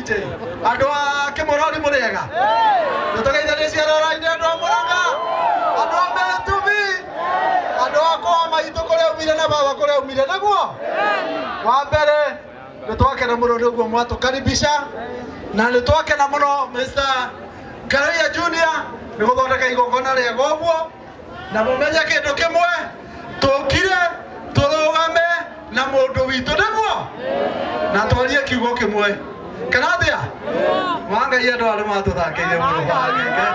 DJ andũ a Kĩmũrori mũrĩ ega nĩtũgeithanie ciarora-inĩ andũ a Mũrang'a andũ a Metubi andũ a kwa maitũ kũrĩa umire na baba kũrĩa umire nĩguo wa mbere nĩtwakena mũno nĩ ũguo mwatũkaribisha na nĩtwakena mũno Mr. Karaia Junior nĩ gũthondeka igongona rĩega ũguo na mũmenye kĩndũ kĩmwe tũkire tũrũgame na mũndũ witũ nĩguo na twarie kiugo kĩmwe kana atĩa wa Ngai andũ aya nĩmatũthakĩire mũno wagenge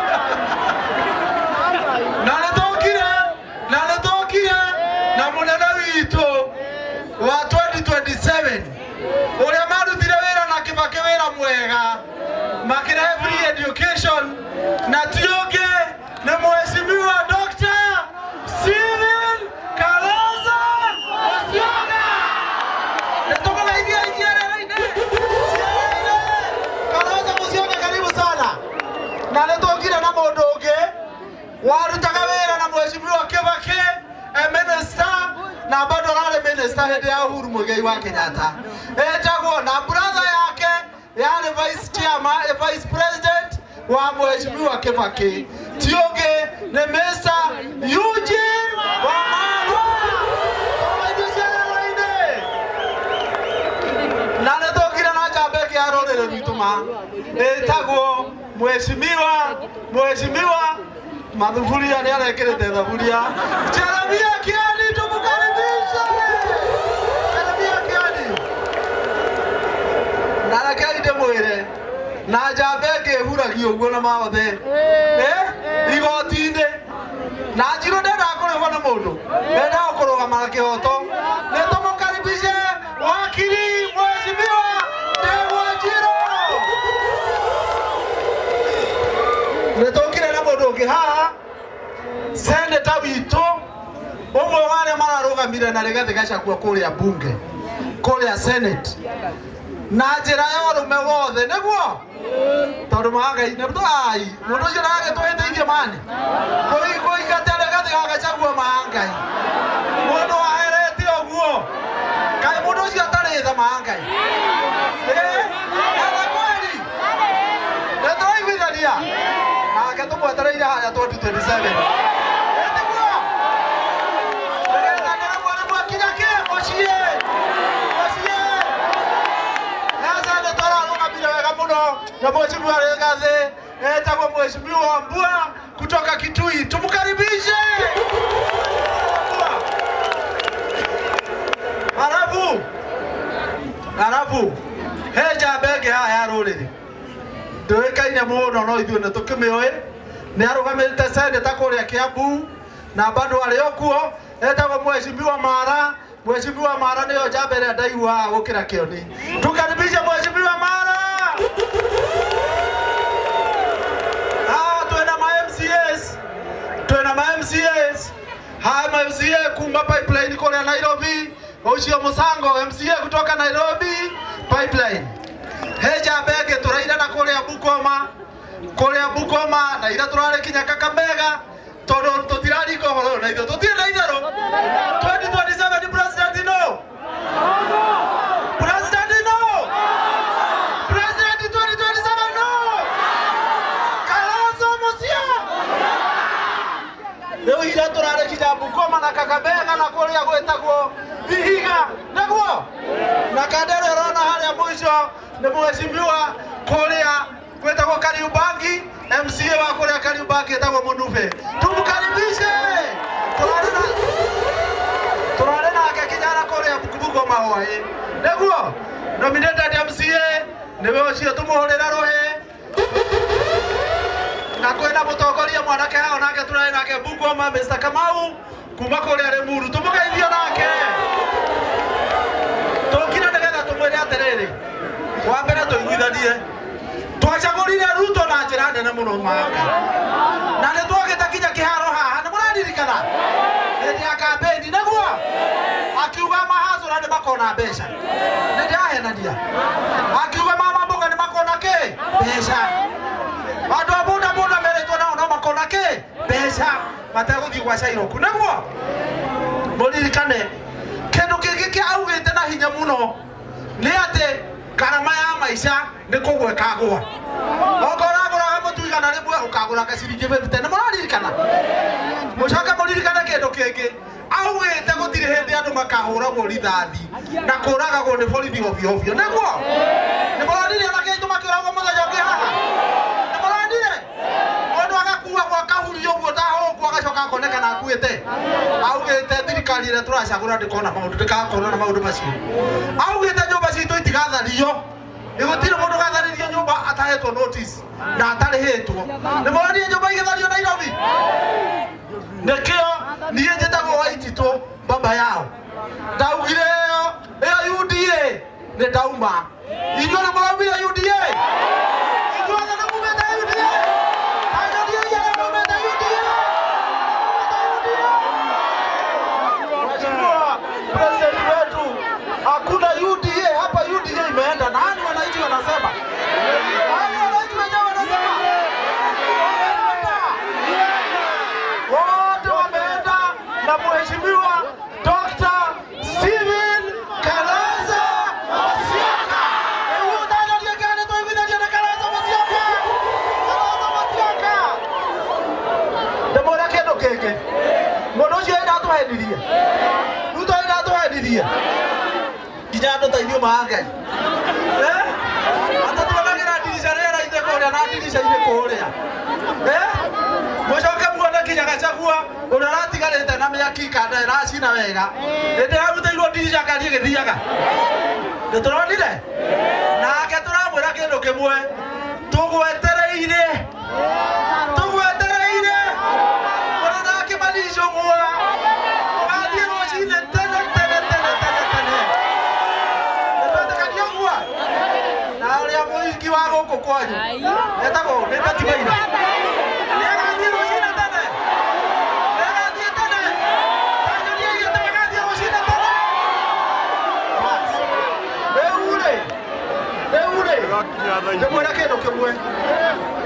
na nĩtũkire na nĩtũkire na mũnene witũ wa 2027 ũrĩa marutire wĩra na Kĩbakĩ wĩra mwega makĩrehe free education na ti ũngĩ nĩ mheshimiwa Dr. Stephen Kalonzo Musyoka. Nĩtũmũgeithie ithiĩ-inĩ. Kalonzo Musyoka karibu sana. Na nĩtũkire na mũndũ ũngĩ warutaga wĩra na mheshimiwa Kĩbakĩ e minister na bado ararĩ minister hĩndĩ ya Uhuru Muigai wa Kenyatta. Etagwo na brother yake yarĩ vice chairman, vice president wa mheshimiwa Kĩbakĩ. Ti ũngĩ nĩ Mr. Eugene Wamalwa. Tũgeithie ciarora-inĩ. Na nĩtũkire na njamba ĩngĩ ya rũrĩrĩ rwitũ ma ĩtagwo mheshimiwa mathuburia nĩ arekĩrĩte thaburia Jeremia Kiani, tũmũkaribishe Jeremia Kiani. Na rekei ndĩmwĩre na njamba ĩngĩ ĩhuragia ũguo na maothe igoti-inĩ na njirũ ndendaga kũrĩhwo nĩ mũndũ endaga kũrũgama na kĩhoto. Nĩ tũmũkaribishe wakiri mheshimiwa Ndegwa Njirũ. Nĩ tũkire na mũndũ ũngĩ haha seneta witũ ũmwe wa arĩa mararũgamire na Rigathĩ Gachagua kũrĩa bunge kũrĩa senate na njĩra ya ũrũme wothe nĩguo tondũ ma Ngai nĩ ai mũndũ ũcio ndagagĩtũhĩtĩirie mani kũingata Rigathĩ ga Gachagua ma Ngai mũndũ waherete ũguo kaĩ mũndũ ũcio atarĩ tha ma Ngai etha kweli nĩ tũraiguithania nake tũmwetereire harĩa 2027 ĩtiguo nĩgetha nĩrĩmwe rĩmwe kinya kĩ mũciĩ mũciĩ Sasa nĩ twararũgamire wega mũno na mheshimiwa Rigathĩ etagwo mheshimiwa Wambua kutoka Kitui, tumkaribishe. Halafu he njamba ĩngĩ haha ya rũrĩrĩ ndũĩkaine mũno no ithuĩ nĩ tũkĩmĩũĩ nĩ arũgamĩrĩte seneta kũrĩa Kiambu na bado arĩ o kuo etagwo mheshimiwa Mara. Mheshimiwa Mara nĩyo njamba ĩrĩa ndaigua haha gũkĩra Kĩoni. Tukaribishe mheshimiwa Mara. Haha twĩna ma MCAs, twĩna ma MCAs haha ma MCA kuma Pipeline kũrĩa Nairobi, ũcio Mũsango MCA kutoka Nairobi Pipeline. He njamba ĩngĩ tũraira na kũrĩa Bungoma, kũrĩa Bungoma na ira tũrarĩ kinya Kakamega tondũ tũtiraringa ũhoro ũyũ na ithuĩ tũtirĩ na itherũ. 2027 president no president no president 2027 no Kalonzo Musyoka. Rĩu ira tũrarĩ kinya Bungoma na Kakamega na kũrĩa gwĩtagwo Vihiga nĩguo na kandero ĩrona harĩa mũico nĩ mheshimiwa kũrĩa gwĩtagwo Kariubangi MCA wa kũrĩa Kariubangi etagwo Mũnube. Tumkaribishe. Tũrarĩ nake kinyana kũrĩa Bungoma hwaĩ nĩguo nominated MCA nĩwe ũcio tũmũhũrĩre rũhĩ na kwĩna mũtongoria mwanake haha nake tũrarĩ nake Bungoma Mr. Kamau kuma kũrĩa Limuru tũmũgeithio nake tũkire nĩgetha tũmwĩre atĩrĩrĩ wa mbere tũiguithanie twacagũrire Ruto na njĩra nene mũno manga na nĩ twagĩte kinya kĩharo haha nĩ mũraririkana hĩndĩ ya kampeni nĩguo akiuga mahacũra nĩ makona mbeca nĩ ndĩrahenania akiuga mama mboga nĩ makona kĩ mbeca andũ a boda boda merĩtwo nao no makona kĩ mbeca mategũthiĩ gwa Cairoku nĩguo mũririkane kĩndũ kĩngĩ kĩa augĩte na hinya mũno nĩ atĩ ngarama ya maica Nĩ kũgwa ĩkagũa. Okorwo ũragũraga mũtu 100 ũkagũraga ciringi 50. Nĩ mũraririkana? Mũcoke mũririkane kĩndũ kĩngĩ. Augĩte gũtirĩ hĩndĩ andũ makahũragwo rithathi na kũragagwo nĩ borithi ovyo ovyo. Nĩguo? Nĩ mũronire ona kĩndũ makĩũragwo mũthenya ũngĩ haha? Nĩ mũronire? Mũndũ agakuagwo akahurio ũguo ta hũngũ agacoka akonekana akuĩte. Augĩte thirikari ĩrĩa tũracagũra ndĩkona maũndũ, ndĩgakorwo na maũndũ macio. Augĩte nyũmba citũ itigathario. Gũtirĩ mũndũ ũgatharĩrio nyũmba atahetwo notice na atarĩhĩtwo. Nĩ mũronire nyũmba igĩthario Nairobi? Nĩkĩo niĩ njĩtagwo Waititũ baba yao. Ndaugire ĩyo UDA nĩ ndauma. Inyuĩ nĩ mũraumire UDA? Inyuothe nĩ mumĩte UDA? Tanyonia arĩa maumĩte UDA? Mheshimiwa President wetu, hakuna UDA hapa. UDA imeenda. Nani wananchi wanasema? Nani wananchi wenyewe wanasema? Wameenda. Wote wameenda na Mheshimiwa Dr. Steven Kalonzo Musyoka. Rĩu ũtanyoria kana nĩtwaiguithania na Kalonzo Musyoka? Kalonzo Musyoka. Ndĩmwĩre kĩndũ kĩngĩ. Mũndũ ũcio ĩnda atũhenirie. Ruto ĩnda atũhenirie. Nginya andũ ta ithuĩ ma Ngai. Eh? Atatuonagĩra ndirica rĩera-inĩ kũrĩa na ndirica-inĩ kũrĩa. Eh? Mũcoke muone nginya Gachagua ũrĩa ũratigarĩte na mĩaki kanda ĩracina wega. Hĩndĩ ĩrarutĩirwo ndirica ngari ĩgĩthiaga. Nĩ tũronire? Nake tũramwĩra kĩndũ kĩmwe. Tũgwetereire. Tũgwetereire. Mũrĩ na Kĩmani Ichung'wa. Ũgathiĩ rũcinĩ tene tene tene tene tene. Nĩ twetĩkania ũguo? Na ũrĩa mũhiki wa gũkũ kwanyu etagwo nĩ Betty Maina. Nĩ agathiĩ rũcinĩ tene. Nĩ agathiĩ tene. Tanyonia atĩ agathiĩ rũcinĩ tene. Bas. Rĩu rĩ, rĩu rĩ, ndĩmwĩre kĩndũ kĩmwe.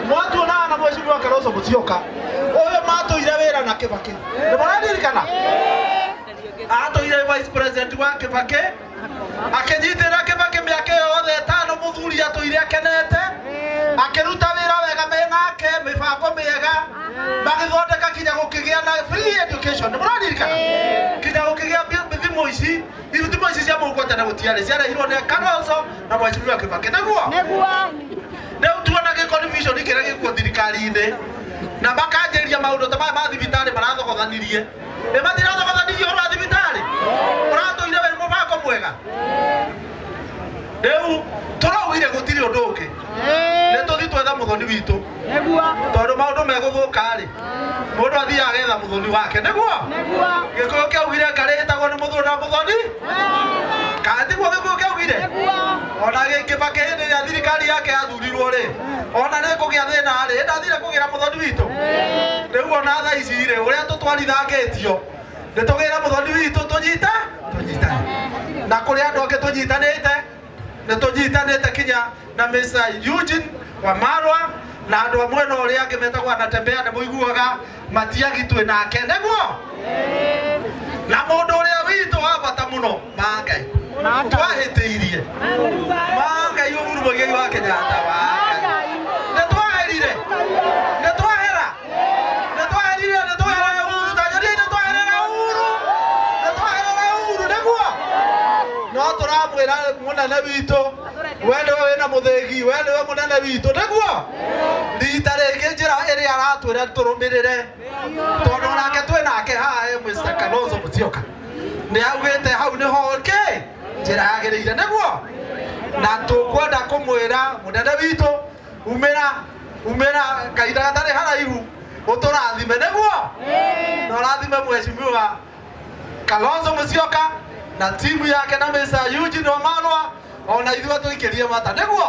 Mwatuonaga na Mheshimiwa Kalonzo Musyoka ũyũ matũire wĩra na Kibaki. Nĩ mũraririkana? Atũire vice president wa Kibaki akĩnyitĩrĩra Kibaki mĩaka ĩyo yothe ĩtano mũthuri atũire akenete akĩruta wĩra wega menake mĩbango mĩega magĩthondeka kinya gũkĩgĩa na free education. Nĩ mũraririkana? Kinya gũkĩgĩa thimũ ici thimũ ici cia mũhuko tene gũtiarĩ ciarehirwo nĩ Kalonzo na Mheshimiwa Kibaki. Nĩguo? Rĩu tuona gĩconfusion kĩrĩa gĩkuo thirikari-inĩ na makanjĩrĩria maũndũ ta maya ma thibitarĩ marathogothanirie. Ĩ matirathogothanĩrie ũhoro wa thibitarĩ ũratũire wĩ mũbango mwega. Rĩu tũraugire gũtirĩ ũndũ ũngĩ nĩ tũthi twetha mũthoni witũ tondũ maũndũ megũthũka rĩ mũndũ athiaga agetha mũthoni wake. Nĩguo Gĩkũyũ kĩaugire ngarĩ ĩtagwo nĩ mũthũ na mũthoni kana tiguo Gĩkũyũ kĩaugire? Ona Kĩbakĩ hĩndĩ ĩrĩa thirikari yake yathurirwo rĩ ona nĩ kũgĩa thĩna rĩ ĩndathire kũgĩra mũthoni witũ. Rĩu ona thaa ici rĩ ũrĩa tũtwarithangĩtio nĩ tũgĩre mũthoni witũ tũnyite tũnyitane na kũrĩ andũ angĩ tũnyitanĩte nĩ tũnyitanĩte kinya na Mr. Eugene Wamalwa na andũ a mwena ũrĩa angĩ metagwo anatembea nĩ mũiguaga Matiang'i twĩ nake. Nĩguo na mũndũ ũrĩa witũ wa bata mũno ma Ngai twahĩtĩirie ma Ngai Uhuru Muigai wa Kenyatta wa Ngai nĩ twaherire nĩ twahera nĩ twaherire nĩ twaherera Uhuru tanyonia nĩ twaherera Uhuru nĩ twaherera Uhuru. Nĩguo no tũramwĩra mũnene witũ we nĩwe wĩna mũthĩgi we nĩwe mũnene witũ. Nĩguo rita rĩngĩ njĩra ĩrĩa aratwĩra tũrũmĩrĩre tondũ onake twĩ nake haha he Mr. Kalonzo Musyoka nĩ augĩte hau nĩho kĩ njĩra yagĩrĩire. Nĩguo na tũkwenda kũmwĩra mũnene witũ umĩra umĩra kahinda gatarĩ haraihu ũtũrathime. Nĩguo na ũrathime Mheshimiwa Kalonzo Musyoka na timu yake na Mr. Eugene Wamalwa ona ithuĩ tũikĩrie mata nĩguo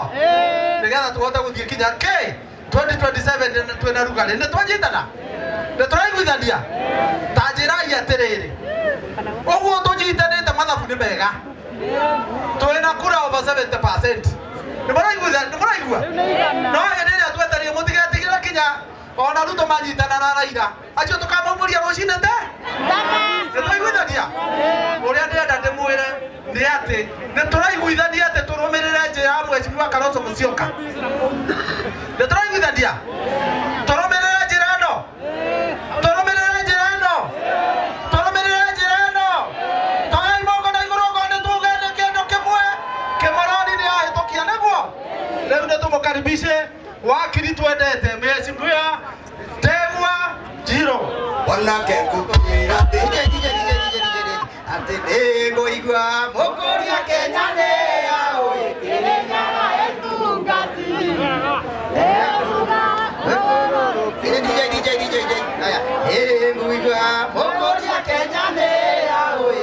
nĩgetha tũhote gũthiĩ kinya k 2027 twĩna rugarĩ. Nĩ twanyitana nĩ tũraiguithania ta njĩrai atĩrĩrĩ ũguo tũnyitanĩte mathabu nĩ mega twĩna kura over 70%. Nĩ mũraiguithania nĩ mũraigua no hĩndĩ ĩrĩa twetereire mũtigetigĩre kinya ona Ruto manyitana na Raila acio tũkamaumũria rũcinĩ te nĩ twaiguithania ũrĩa ndĩrenda ndĩmwĩre. Nĩ atĩ nĩ tũraiguithania atĩ tũrũmĩrĩre njĩra ya Mheshimiwa Kalonzo Musyoka. Nĩ tũraiguithania tũrũmĩrĩre njĩra ĩno, tũrũmĩrĩre njĩra ĩno, tũrũmĩrĩre njĩra ĩno. Toyai moko na igũrũ okorwo nĩ tuge nĩ kĩndũ kĩmwe kĩmorori nĩ ahĩtũkia nĩguo. Rĩu nĩ tũmũkaribishe wakiri twendete Mheshimiwa Ndegwa Njirũ. Wanake ngũkwĩra DJ DJ DJ DJ DJ atĩ nĩngũigua mũkũria Kenya nĩ yaũĩ. DJ DJ DJ DJ aya nĩngũigua mũkũria Kenya nĩ yaũĩ.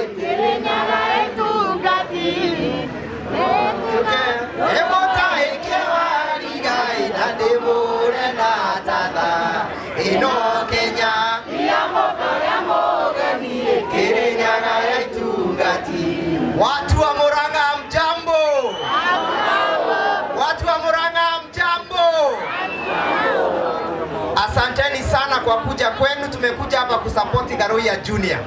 Ndĩmũtaĩkie warigai na ndĩmũre na tatha ĩno Kenya Kirinyaga ya itungati. Watu wa Murang'a mjambo, watu wa Murang'a mjambo. Asanteni sana kwa kuja kwenu. Tumekuja hapa kusapoti Ngaruiya Junior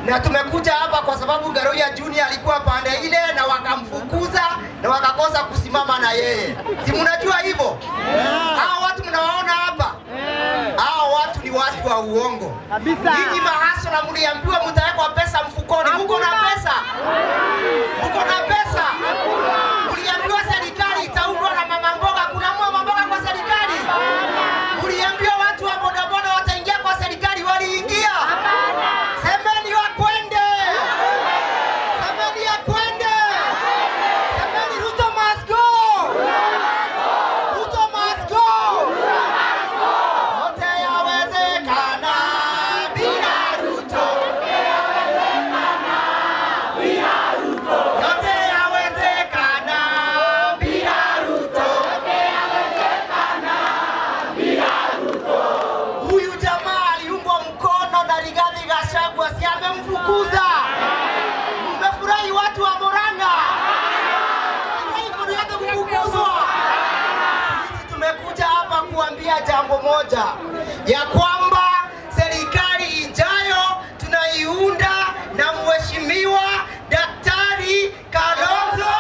na tumekuja hapa kwa sababu Ngaruiya Junior alikuwa pande ile na wakamfukuza na wakakosa kusimama na yeye. Si mnajua hivyo? Hawa watu mnawaona hapa, hawa watu ni watu wa uongo. Nyinyi mahasla mliambiwa mtawekwa pesa mfukoni. Muko na pesa? Muko na pesa? Mliambiwa serikali itaundwa na mama mboga. Kuna mama mboga kwa serikali? Mliambiwa watu wa bodaboda wataingia kwa serikali, waliingia? Semeni wakwende, semeni akwende, semeni Ruto must go, Ruto must go. Yote yawezekana bila Ruto, yote yawezekana bila Ruto. Huyu jamaa aliungwa mkono na Rigathi Gachagua, si amemfukuza? Mmefurahi watu wa Murang'a? Furahi mkono yake kufukuzwa. Sisi tumekuja hapa kuambia jambo moja, ya kwamba serikali ijayo tunaiunda na Mheshimiwa Daktari Kalonzo,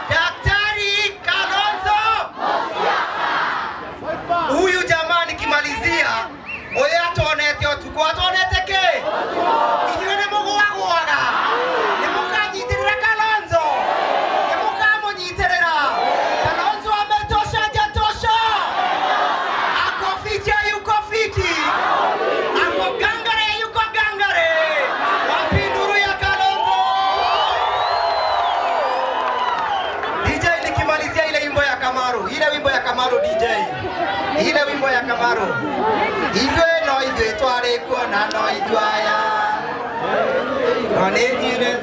Daktari Kalonzo. Huyu jamaa nikimalizia, ũrĩa atonete ũtukũ atonete kĩ? Inyuĩ nĩ mũgũagũaga, nĩ mũkanyitĩrĩra Kalonzo, nĩ mũkamũnyitĩrĩra Kalonzo. Ametosha hajatosha? Ako fiti yuko fiti? Ako gangare yuko gangare? Wapi nduru ya Kalonzo? DJ, nikimalizia ile wimbo ya Kamaru, ile wimbo ya Kamaru DJ, ile wimbo ya Kamaru. Ithuĩ no ithuĩ twarĩ kuona no ithuĩ aya. No nĩ njire.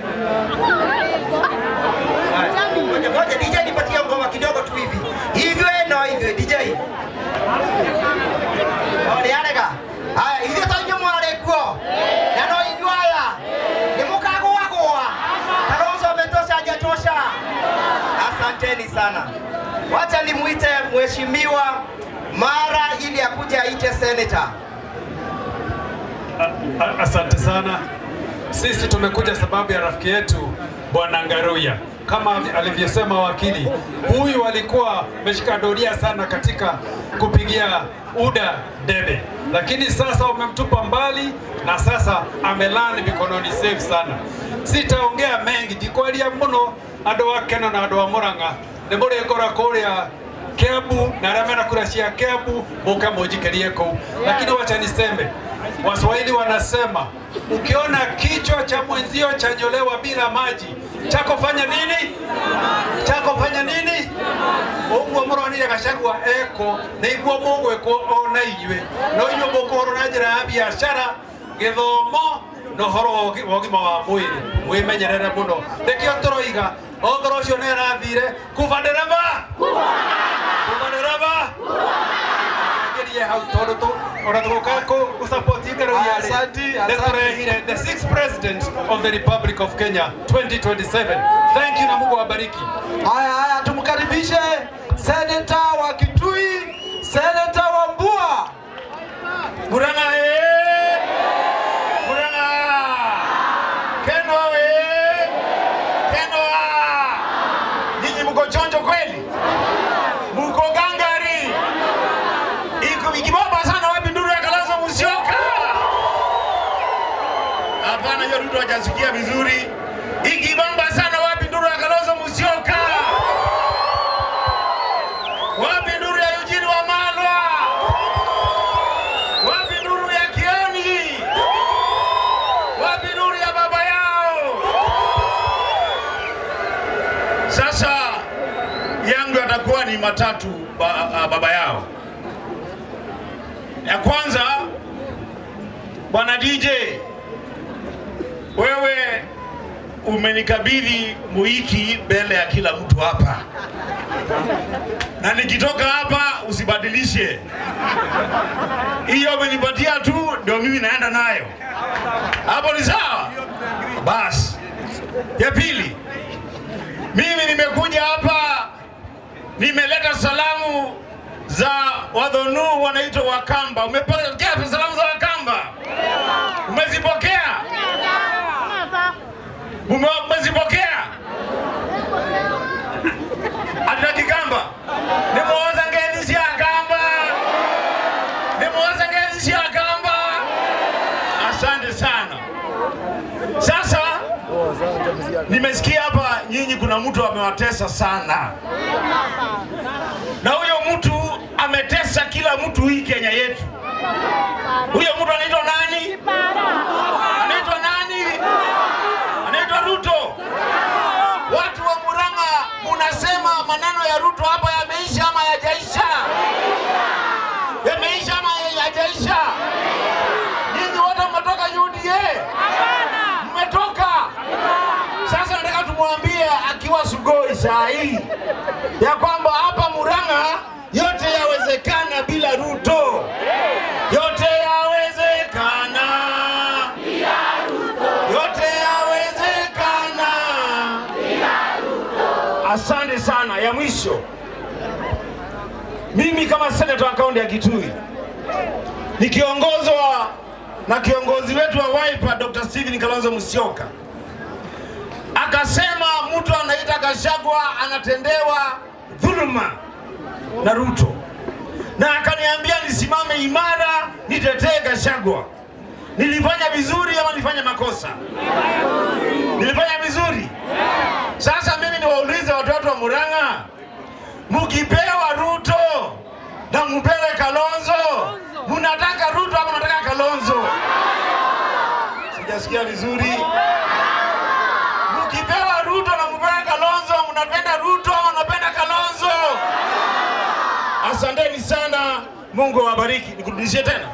Ngoja ngoja DJ nipatie ngoma kidogo tu hivi. Ithuĩ no ithuĩ DJ. No nĩ arega. Haya, ithuĩ to inyuĩ mwarĩ kuo. Na no inyuĩ aya. Nĩ mũkagũagũa. Kalonzo ametosha hajatosha? Asanteni sana. Wacha nimuite Mheshimiwa Mara ili akuje aite senator. Asante sana. Sisi tumekuja sababu ya rafiki yetu Bwana Ngaruiya. Kama alivyosema wakili, huyu alikuwa ameshika doria sana katika kupigia UDA debe, lakini sasa wamemtupa mbali na sasa amelani mikononi safe sana. Sitaongea mengi ndikwaria muno andu a Keno na andu a Murang'a nĩ mũrĩngora kũrĩa Kiambu na arĩa mena kura cia Kiambu mũke mũnjikĩrie kũu, lakini wacha niseme, Waswahili wanasema ukiona kichwa cha mwenzio chanyolewa bila maji, chako fanya nini? Chako fanya nini? Ũguo mũronire Gachagua eko nĩguo mũgwĩkwo ona inyuĩ, no inyuĩ mũkũhũrwo na njĩra ya biacara, gĩthomo na ũhoro wa ũgima wa mwĩrĩ. Mwĩmenyerere mũno, nĩkĩo tũroiga ongorwo ũcio nĩ arathire kuba ndereba, kuba ndereba ngerie hau tondu tu ona tugoka ku support Ngaruiya rĩ, Asante, asante. nĩtũrehire the sixth president of the Republic of Kenya 2027. Thank you na Mungu awabariki. Haya haya, tumkaribishe seneta wa Kitui, Seneta Wambua. Murang'a eh! Murang'a! Keno eh! Yangu yatakuwa ni matatu baba yao. Ya kwanza, Bwana DJ, wewe umenikabidhi muiki mbele ya kila mtu hapa, na nikitoka hapa usibadilishe hiyo, umenipatia tu ndio mimi naenda nayo hapo, ni sawa? Basi ya pili, mimi nimekuja hapa, nimeleta salamu za Wadhonu wanaitwa Wakamba. Umepokea salamu za Wakamba? Umezipokea? Umezipokea? Atuna Kikamba, nimuoza ngezi cia Kamba, nimuoza ngezi cia Kamba. Asante sana. Sasa nimesikia hapa nyinyi kuna mtu amewatesa sana, na huyo mtu ametesa kila mtu hii Kenya yetu. Huyo mtu anaitwa nani? Anaitwa nani? Anaitwa Ruto. Watu wa Murang'a munasema maneno ya Ruto hapa yameisha ama yajaisha? Yameisha ama yajaisha? Nyinyi wote mmetoka UDA? Mmetoka? Sasa nataka tumwambie akiwa Sugoi saa hii ya kwamba hapa Murang'a yote yawezekana bila Ruto. Yote yawezekana. Yote yawezekana. Asante sana. Ya mwisho, mimi kama senator wa kaunti ya Kitui nikiongozwa na kiongozi wetu wa Wiper Dr. Stephen Kalonzo Musyoka akasema mtu anaita Gachagua anatendewa dhuluma na Ruto, na akaniambia nisimame imara nitetee Gachagua. Nilifanya vizuri ama nilifanya makosa? Nilifanya vizuri. Sasa mimi niwaulize watoto wa Murang'a, mkipewa Ruto na mpewe Kalonzo, mnataka Ruto ama mnataka Kalonzo? Sijasikia vizuri. Mkipewa Ruto na mpewe Kalonzo, mnapenda Ruto ama mnapenda Kalonzo? Asanteni sana, Mungu awabariki. Nikurudishie tena.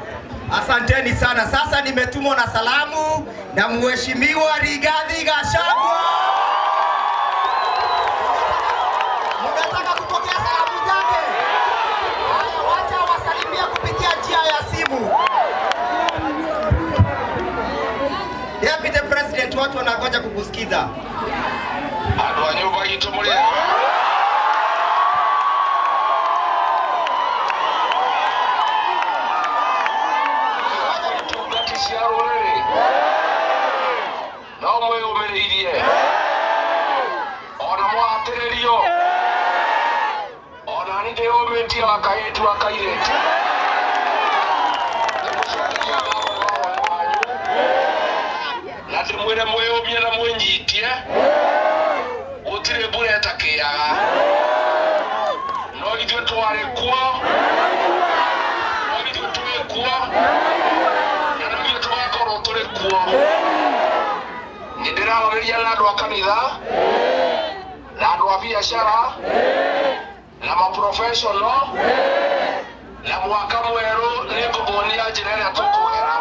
Asanteni sana. Sasa nimetumwa na salamu na Mheshimiwa Rigathi Gachagua. Mnataka kupokea salamu zake? Haya, wacha wasalimia kupitia njia ya simu. Deputy President, watu wanangoja kukusikiza. Andũ a nyũmba itũ mũrĩ ega? Itungati cia rũrĩrĩ no mwĩyũmĩrĩirie ona mwahatĩrĩrio ona niĩ ndĩyũmĩtie wa kahĩtu wa kairĩtu. Nĩngũcokeria ngatho nĩ wega wanyu na ndĩmwĩre mwĩyũmie na mwĩnyitie, gũtirĩ mbura ĩtakĩaga, no ithuĩ twarĩ kuo, no ithuĩ twĩ kuo, na no ithuĩ tũgakorwo tũrĩ kuo. Nĩ ndĩraranĩria na andũ a kanitha na andũ a biacara na maprofessional, na mwaka mwerũ nĩ ngũmuonia njĩra ĩrĩa tũkũgera.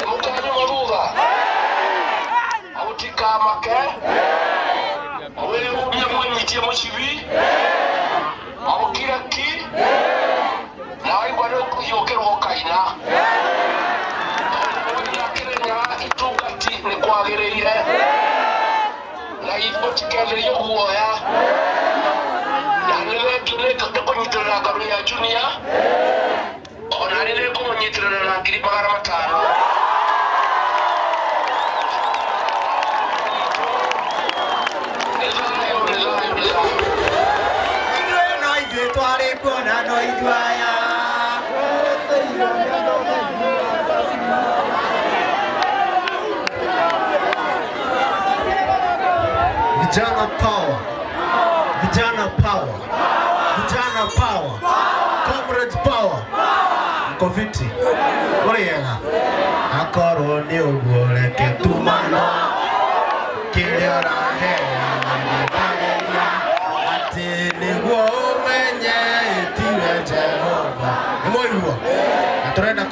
Mũkanyuma thutha, mũtikamake, mwĩyũmie, mwĩnyitie mũcibi, mũkire ki, na waigua nĩ ũkũhiũkĩrwo ũkaina, tondũ mũthenya Kĩrĩnyaga itungati nĩ kwagĩrĩire na mũtikenderio guoya, na nĩ thengiũ nĩ kũnyitĩrĩra Ngaruiya Junior, ona nĩ nĩngũmũnyitĩrĩra na 500,000. Nĩ thayũ, nĩ thayũ, nĩ thayũ. Ithuĩ no ithuĩ twarĩ kuo na no ithuĩ aya. Vijana power. Vijana power. Vijana power. Comrades power. Mko fiti? Mũrĩega? Akorwo nĩ ũguo reke tumano.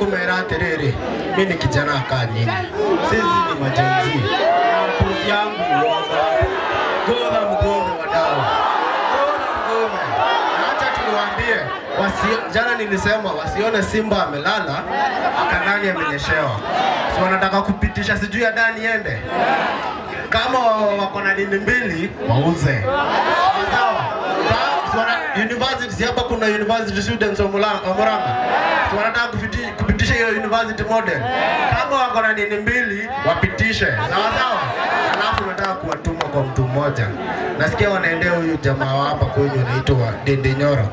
Ngũmera atĩrĩrĩ, mi ni kijana kaa nyinyi, sisi ni ma-Gen Z na mpuzi yangu godha mgome wadau, godha mgome. Na acha tuliwaambie jana nilisema wasione simba amelala akadhani amenyeshewa. Si wanataka kupitisha sijui ya ndani iende. Kama wako na dini mbili wauze. Sawa. Si university hapa kuna university students wa Murang'a. Si wanataka kupitisha hiyo university model. Kama wako na dini mbili wapitishe. Sawa sawa. Alafu nataka kuwatuma kwa mtu mmoja. Nasikia wanaendea huyu jamaa wa hapa kwenye anaitwa Ndindi Nyoro.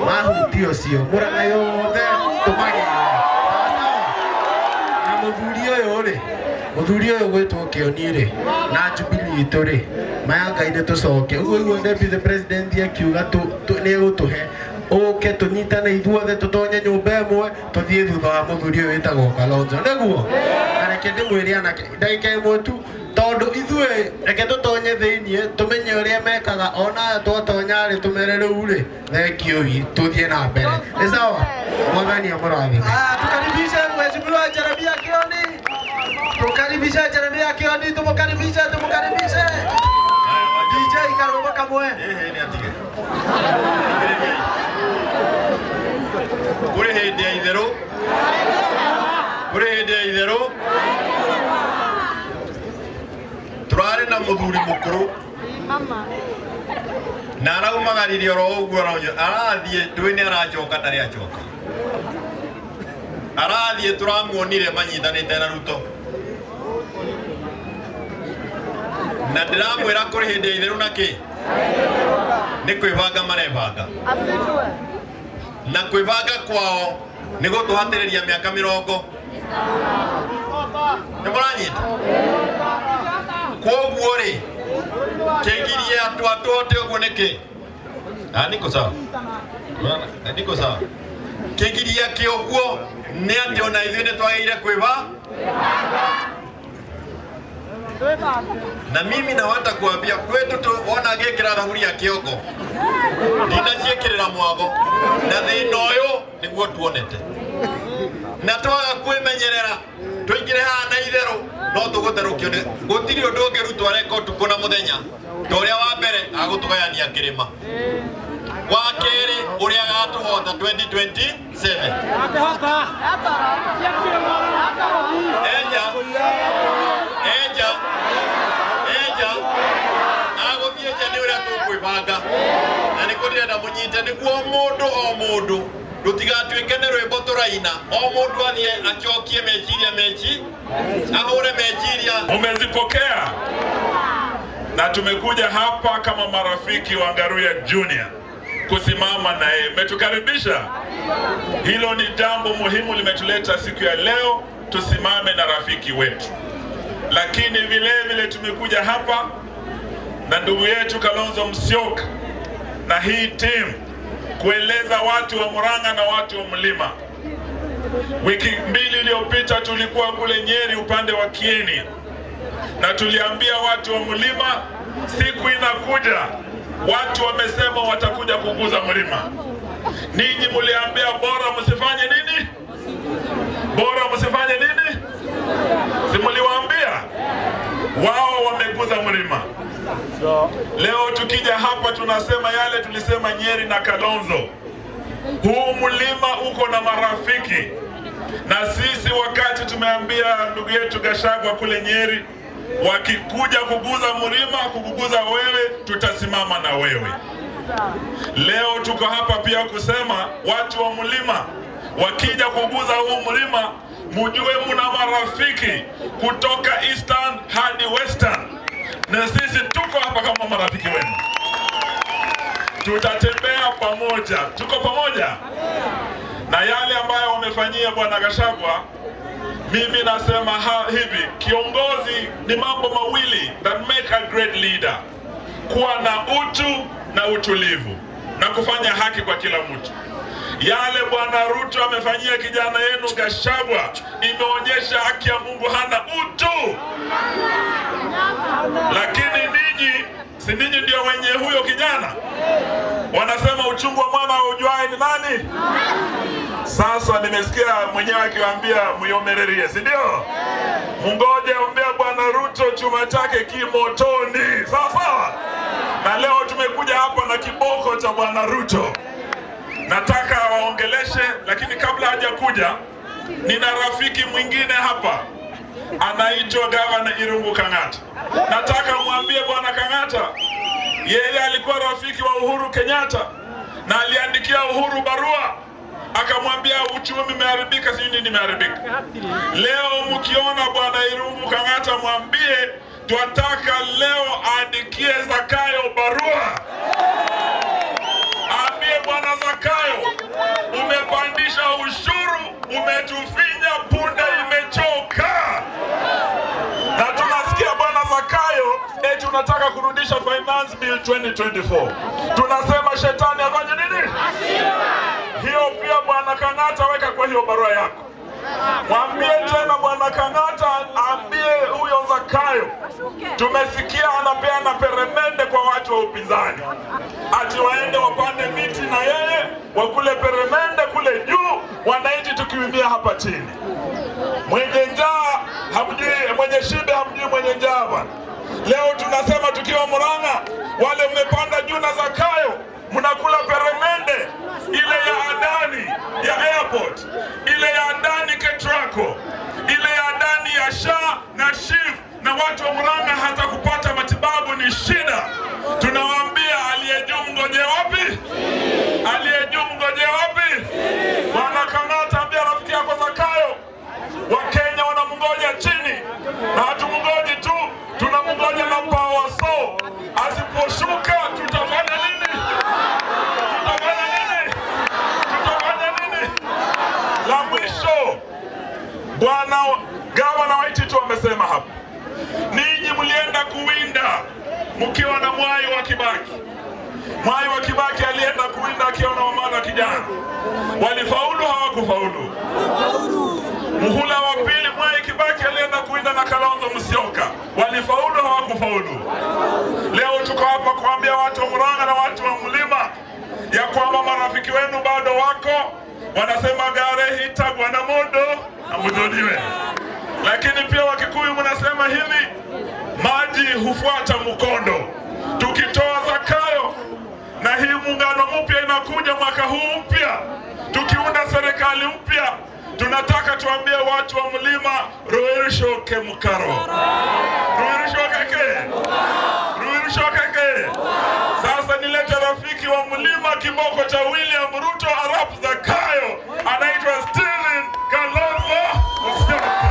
Mahu ndio sio. Murang'a yothe tumage. Sawa sawa. Na muthuri ũyũ rĩ, muthuri ũyũ gwĩtwo Kĩoni rĩ, na Jubilee itũ rĩ, maya Ngai nĩ tũcoke. Ũguo ũguo Deputy President akiuga nĩ egũtũhe ũke tũnyitane ithuothe tũtonye nyũmba ĩmwe tũthiĩ thutha wa mũthuri ũyũ wĩtagwo Kalonzo. Nĩguo? Na reke ndĩmwĩre anake ndagĩka ĩmwe tu, tondũ ithuĩ reke tũtonye thĩiniĩ tũmenye ũrĩa mekaga, ona aya twatonya rĩ tũmere rĩu rĩ thank you, tũthiĩ na mbere. Nĩ sawa? Mwathani amũrathime. Tukaribishe Mheshimiwa Jeremia Kioni. Tukaribishe Jeremia Kioni, tumukaribishe, tumukaribishe. DJ karũgamo kamwe. Nĩ atige. Kũrĩ hĩndĩ ya itherũ, kũrĩ hĩndĩ ya itherũ tũrarĩ na mũthuri mũkũrũ na araumagaririe oro ũguo arathiĩ ndũĩ nĩ aracoka ndarĩ acoka arathiĩ tũramuonire manyitanĩte na Ruto na ndĩramwĩra kũrĩ hĩndĩ ya itherũ na kĩ nĩ kwĩbanga marebanga na kwĩbanga kwao nĩ gũtũhatĩrĩria mĩaka mĩrongo nĩ mũranyita kwoguo rĩ kĩgirie andũ atũhote ũguo nĩkĩ? Ah, niko sawa. Unaona? Niko sawa. Kĩgiria kĩoguo nĩ atĩ ona ithuĩ nĩ twagĩrĩire kwĩba na mimi nawata kuambia kwetu tuona ngĩkĩra thaburia kĩongo ndinaciĩkĩrĩra mwago na thĩna ũyũ nĩguo tuonete na twaga kwĩmenyerera tũingĩre haha na itherũ no tũgũtherũkio nĩ gũtirĩ ũndũ ũngĩ Ruto areka ũtukũ na mũthenya ta ũrĩa wa mbere agũtũgayania kĩrĩma wa kerĩ ũrĩa agatũhota 2027 enja enja enja agũthiĩ nja nĩ ũrĩa tũkwĩbanga na nĩkuo ndĩrenda mũnyite nĩguo mũndũ o mũndũ rũtigatuĩke nĩ rwĩmbo tũraina o mũndũ athiĩ acokie meciria meci ahũre meciria. Umezipokea na tumekuja hapa kama marafiki wa Ngaruiya Junior kusimama na yeye. Mmetukaribisha, hilo ni jambo muhimu limetuleta siku ya leo, tusimame na rafiki wetu. Lakini vile vile tumekuja hapa na ndugu yetu Kalonzo Musyoka na hii team kueleza watu wa Murang'a na watu wa Mlima. Wiki mbili iliyopita tulikuwa kule Nyeri upande wa Kieni na tuliambia watu wa Mlima siku inakuja, watu wamesema watakuja kuguza mlima. Ninyi mliambia bora msifanye nini? Bora msifanye nini? Si mliwaambia? Wao wameguza mlima. Leo tukija hapa tunasema yale tulisema Nyeri na Kalonzo. Huu mlima uko na marafiki. Na sisi wakati tumeambia ndugu yetu Gachagua kule Nyeri, wakikuja kuguza mlima, kukuguza wewe, tutasimama na wewe. Leo tuko hapa pia kusema watu wa mlima wakija kuguza huu mlima, mujue muna marafiki kutoka Eastern hadi Western, na sisi tuko hapa kama marafiki wenu. Tutatembea pamoja, tuko pamoja. Na yale ambayo wamefanyia Bwana Gachagua, mimi nasema hivi, kiongozi ni mambo mawili that make a great leader: kuwa na utu na utulivu na kufanya haki kwa kila mtu. Yale Bwana Ruto amefanyia kijana yenu Gachagua imeonyesha haki ya Mungu hana utu. Lakini ninyi, si ninyi ndio wenye huyo kijana? Wanasema uchungu wa mwana ujuae ni nani? Sasa nimesikia mwenyewe akiwaambia muiomererie, si ndio? Mungoje, ombea Bwana Ruto chuma chake kimotoni, sawa sawa. Na leo tumekuja hapa na kiboko cha Bwana Ruto. Nataka waongeleshe, lakini kabla hajakuja, nina rafiki mwingine hapa anaitwa Gavana Irungu Kang'ata. Nataka mwambie Bwana Kang'ata, yeye alikuwa rafiki wa Uhuru Kenyatta na aliandikia Uhuru barua akamwambia uchumi umeharibika, sijui nini imeharibika. Leo mkiona Bwana Irungu Kang'ata, mwambie twataka leo aandikie Zakayo barua, ambie Bwana Zakayo, umepandisha ushuru, umetufinya, punda imechoka. Na tunasikia Bwana Zakayo eti unataka kurudisha Finance Bill 2024. Tunasema shetani afanye nini? Hiyo pia Bwana Kang'ata, weka kwa hiyo barua yako. Mwambie tena Bwana Kang'ata, ambie huyo Zakayo, tumesikia anapeana peremende kwa watu wa upinzani, ati waende wapande miti na yeye wakule peremende kule juu, wananchi tukiumia hapa chini. Mwenye njaa hamjui, mwenye shida hamjui mwenye njaa bwana. Leo tunasema tukiwa Murang'a, wale mmepanda juu na Zakayo mnakula peremende ile ya Adani ya airport, ile ya Adani Ketraco, ile ya Adani ya SHA na SHIF, na watu wa Murang'a hata kupata matibabu ni shida. Tunawaambia aliye juu mgoje wapi? Aliye juu mgoje wapi? Bwana Kang'ata, ambia rafiki yako Zakayo, Wakenya wanamngoja chini, na hatumngoji tu, tunamngoja na power saw. Asiposhuka tutafanya nini? Tutafanya nini? Tutafanya nini? La mwisho, Bwana Gavana Waititu amesema hapa, ninyi mlienda kuwinda mkiwa na Mwai wa Kibaki. Mwai wa Kibaki alienda kuwinda akiwa na Wamala kijana, walifaulu hawakufaulu? Muhula wa pili Mwai Kibaki alienda kuwinda na Kalonzo Musyoka, walifaulu hawakufaulu? Leo tuko hapa kuambia watu wa Murang'a na watu wa mlima ya kwamba marafiki wenu bado wako, wanasema gare hita bwana modo na mudhoniwe. Lakini pia Wakikuyu mnasema hivi, maji hufuata mkondo. Tukitoa Zakayo na hii muungano mpya inakuja mwaka huu mpya, tukiunda serikali mpya, tunataka tuambie watu wa mlima ruirishoke mkaro, ruirishokeke, ruirishokeke. Sasa nilete rafiki wa mlima, kiboko cha William Ruto arap Zakayo, anaitwa Stephen Kalonzo Musyoka.